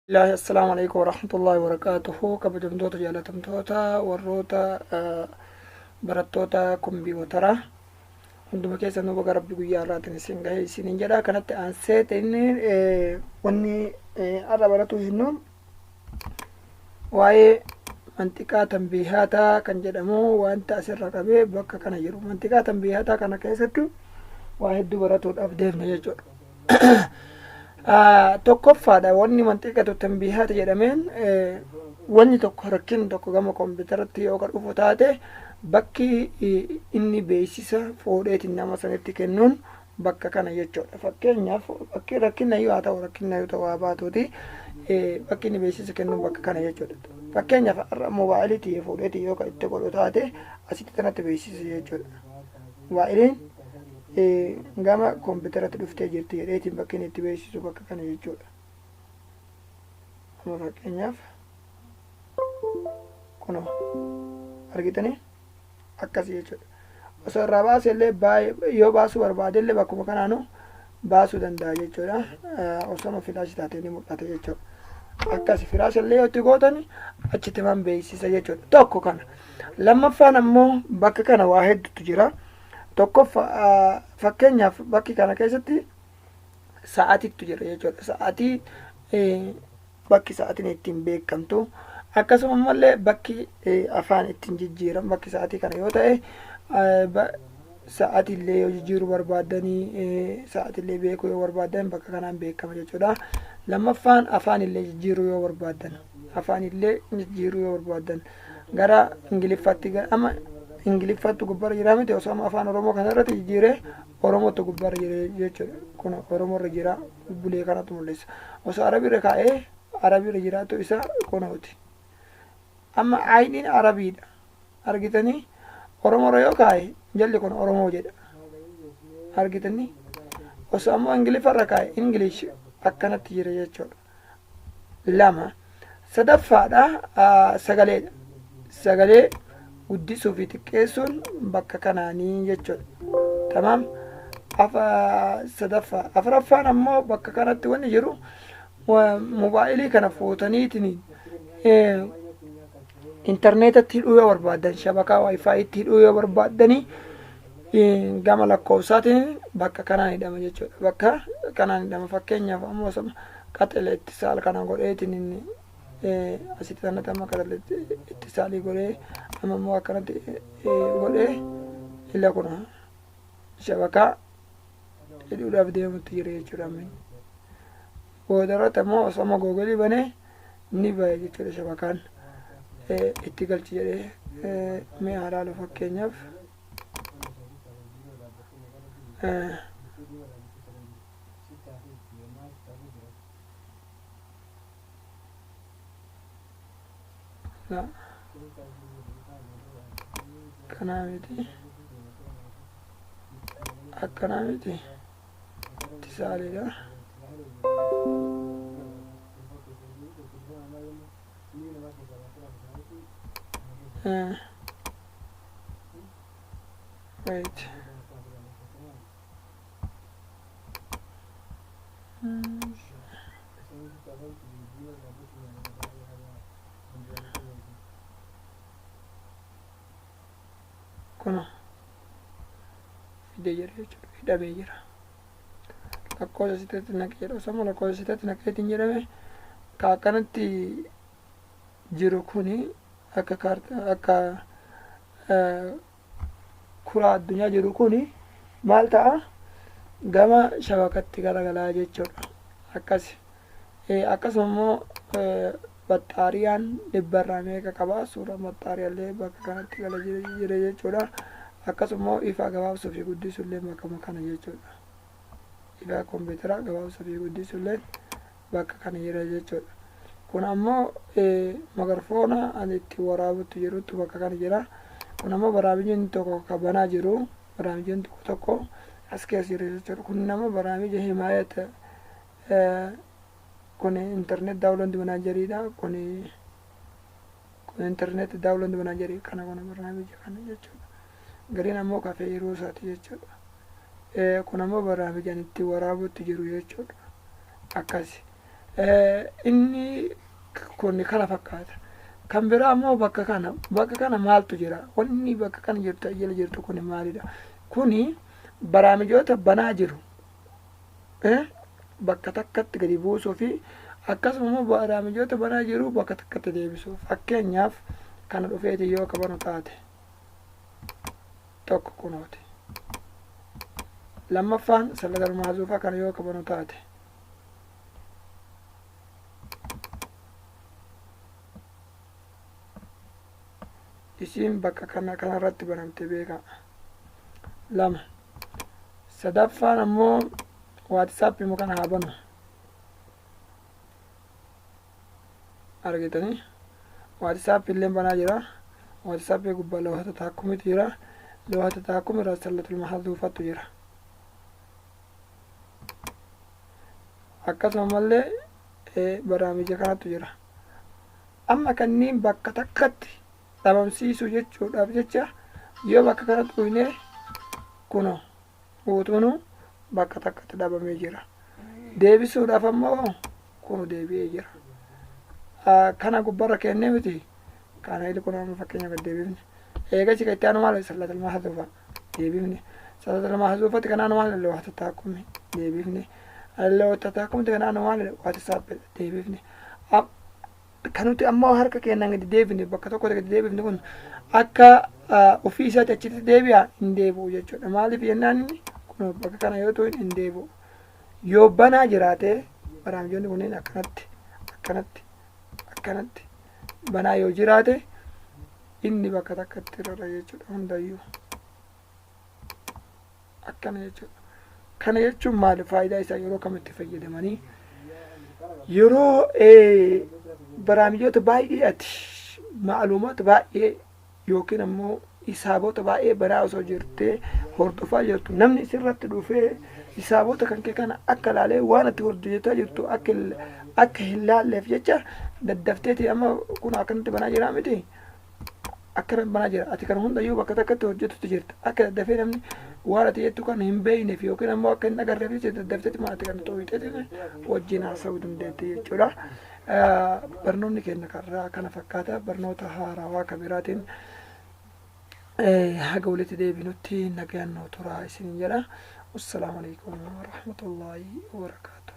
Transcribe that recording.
Ilaahi assalaamu alaikum warahmatullahi wabarakaatuhu. Kabajamtoota, jaalatamtoota, warroota barattoota kompiitaraa hunduma keessanuu, baga Rabbi guyyaa irraatiin isin gahe isiniin jedha. Kanatti aansee inni wanni har'a baratu hinnu waa'ee manxiqaa tanbiihaataa kan jedhamu, wanta asirra qabee bakka kana jiru, manxiqaa tanbiihaataa kana keessatti waa hedduu baratuudhaaf deemna jechuudha. Tokkoffaadha, wanni manxiqatu tanbiihaata jedhameen, wanni tokko, rakkinni tokko gama kompiitaratti yoo ka dhufu taate, bakki inni beeksisa fuudheetiin nama sanitti kennuun bakka kana jechuudha. Fakkeenyaaf, bakki rakkina yoo haa ta'u, rakkina yoo ta'u haa baatuuti, bakki inni beeksisa kennuun bakka kana jechuudha. Fakkeenyaaf, har'a moobaayilii fuudheetiin yoo kan itti godhu taate, asitti kanatti beeksisa jechuudha. Moobaayiliin gama kompiitaratti dhuftee jirti jedheetiin bakki inni itti beeksisu bakka kana jechuudha. Amma fakkeenyaaf, kunoo argitanii, akkasii jechuudha. Osoo irraa baase illee, yoo baasuu barbaade illee, bakkuma kanaanuu baasuu danda'a jechuudha. Osoo flash taatee ni mul'ata jechuudha. Akkas flash illee yoo itti gootan, achitti man beeksisa jechuudha. Tokko kana. Lammaffaan ammoo bakka kana waa hedduutu jira. Tokkoffaa, fakkeenyaaf, bakki kana keessatti sa'aatiitu jira jechuudha. Sa'aatii, bakki sa'aatiin ittiin beekamtu, akkasuma ammallee bakki afaan ittiin jijjiiran bakki sa'aatii kana yoo ta'e, sa'aatiillee yoo jijjiiruu barbaaddanii, sa'aatiillee beekuu yoo barbaaddan, bakka kanaan beekama jechuudha. Lammaffaan, afaanillee jijjiiruu yoo barbaaddan, afaanillee jijjiiruu yoo barbaaddan, gara Ingiliffaatti, amma Ingiliffaatti gubbaarra jira miti? Osoo amma Afaan Oromoo kana irratti jijjiiree, Oromootti gubbaarra jira jechuudha. Kun Oromoorra jira, bulee kanatu mul'isa. Osoo Arabiirra kaa'ee, Arabiirra jiraatu isa kunooti. Amma ayiniin Arabiidha. Argitanii, Oromoorra yoo kaa'e, jalli kun Oromoo jedha. Argitanii, osoo ammoo Ingiliffarra kaa'e, English akkanatti jira jechuudha. Lama. Sadaffaadha, sagaleedha. Sagalee guddisuu fi xiqqeessuun bakka kanaanii jechuudha. Tamaam. Sadaffaa. Afuraffaan ammoo bakka kanatti wanni jiru, mobaayilii kana fuutaniitiin intarneetatti hidhuu yoo barbaaddan, shabakaa WiFitti hidhuu yoo barbaaddanii, gama lakkoofsaatiin bakka kanaan hidhama jechuudha. Bakka kanaan hidhama. Fakkeenyaaf, ammoo qaxila ittisaal kana godheetiin inni asitti kanatti amma qaxila ittisaalii godhee, amma immoo akkanatti godhee, ila kun shabakaa hidhuudhaaf deemutti jira jechuudha. Amma boodarratti ammoo osoo amma Google banee ni bahe jechuudha. Shabakaan itti galchi jedhee mee haa laalu. Fakkeenyaaf, la, kanaa miti, akkanaa miti, ittisaaliidha. Wait. Kun fidee jira jechuudha. Hidhamee jira. Lakkoofsa sitatti naqee jedha. Osoo lakkoofsa sitatti naqeetiin jedhame, ka akkanatti jiru kuni akka kaartaa, akka kuraa addunyaa jiru kuni maal ta'a? Gama shabakatti garagalaa jechuudha. Akkas. Akkasuma immoo baxxaariyaan dhibbarraa meeqa qaba, suuraa baxxaariyaallee bakka kanatti gala jira jechuudha. Akkasuma immoo ifaa gabaabsuu fi guddisuu illee bakkuma kana jechuudha. Ifaa kompiitaraa gabaabsuu fi guddisuu illee bakka kana jira jechuudha. Kun ammoo magarfoona ani itti waraabutti jirutu bakka kana jira. Kun ammoo barnaamijni tokko ka banaa jiru, barnaamijni tokko tokko as keessa jira jechuudha. Kun ammoo barnaamija himaayata, kun internet download manageriidha. Kun internet download managerii kana, kun barnaamija kana jechuudha. Gariin ammoo kafee yeroo isaati jechuudha. Kun ammoo barnaamija ani itti waraabutti jiru jechuudha. Akkasi. Inni kun kana fakkaata. Kan biraa ammoo bakka kana, bakka kana maaltu jira? Wanni bakka kana jirtu, jala jirtu kun maalidha? Kuni baraamijoota banaa jiru bakka takkatti gadi buusuu fi akkasuma immoo baraamijoota banaa jiru bakka takkatti deebisuu. Fakkeenyaaf kana dhufeeti yoo qabanu taate, tokko kunooti. Lammaffaan sallatal mahzuufa kana yoo qabanu taate, isiin bakka kana kanarratti banamte beeka. Lama. Sadaffaan ammoo WhatsApp immoo kana haa banu. Argitanii, WhatsApp illee banaa jira. WhatsApp gubbaa lawhata taakkumitu jira. Lawhata taakkum irraa sallatul mahzuufatu jira. Akkasuma mallee baraamija kanatu jira. Amma kanneen bakka takkatti dhabamsiisuu jechuudhaaf jecha yoo bakka kanatti dhufne, kuno guutuunu bakka takkatti dhabamee jira. Deebisuudhaaf ammoo kunu deebi'ee jira. Kana gubbarra kennee miti, kana ili kun amma fakkeenyaaf gad deebifne. Eegachi kan itti aanu maal? Sallatal mahzuufa deebifne. Sallatal mahzuufatti kan aanu maal? Lawhata taakkumi deebifne. Lawhata taakkumti kan aanu maal? WhatsApp deebifne. Kan nuti ammoo harka keenyaan gadi deebifne, bakka tokkotti gadi deebifne kun akka ofii isaatti achitti deebi'a hin deebi'u jechuudha. Maaliif jennaan, inni kun bakka kana yoo ta'u hin deebi'u. Yoo banaa jiraate, baraamijoonni kunneen akkanatti akkanatti akkanatti banaa yoo jiraate, inni bakka takkatti rara jechuudha hundayyuu. Akkana jechuudha. Kana jechuun maali? Faayidaa isaa yeroo kamitti fayyadamanii? Yeroo baraamijoota baay'ee ati ma'luumaata baay'ee yookiin ammoo hisaabota baay'ee banaa osoo jirtee hordofaa jirtu, namni sirratti dhufee hisaabota kan kee kana akka laalee waan ati hojjetaa jirtu akka hin laalleef jecha daddafteeti. Amma kun akkanatti banaa jira miti, akkana banaa jira. Ati kana hundayyuu bakka takkatti hojjetutti jirta. Akka daddafee namni waan ati jettu kan hin beekneef yookiin ammoo akka hin agarreef jecha daddafteeti ati kana xooyixeeti wajjin haasa'uu dandeetti jechuudha. Barnoonni keenya karraa kana fakkaata. Barnoota haarawaa kan biraatiin haga walitti deebinutti nagaan nuu turaa isin jedha. Wassalaamu alaikum warahmatullaahi wabarakaatu.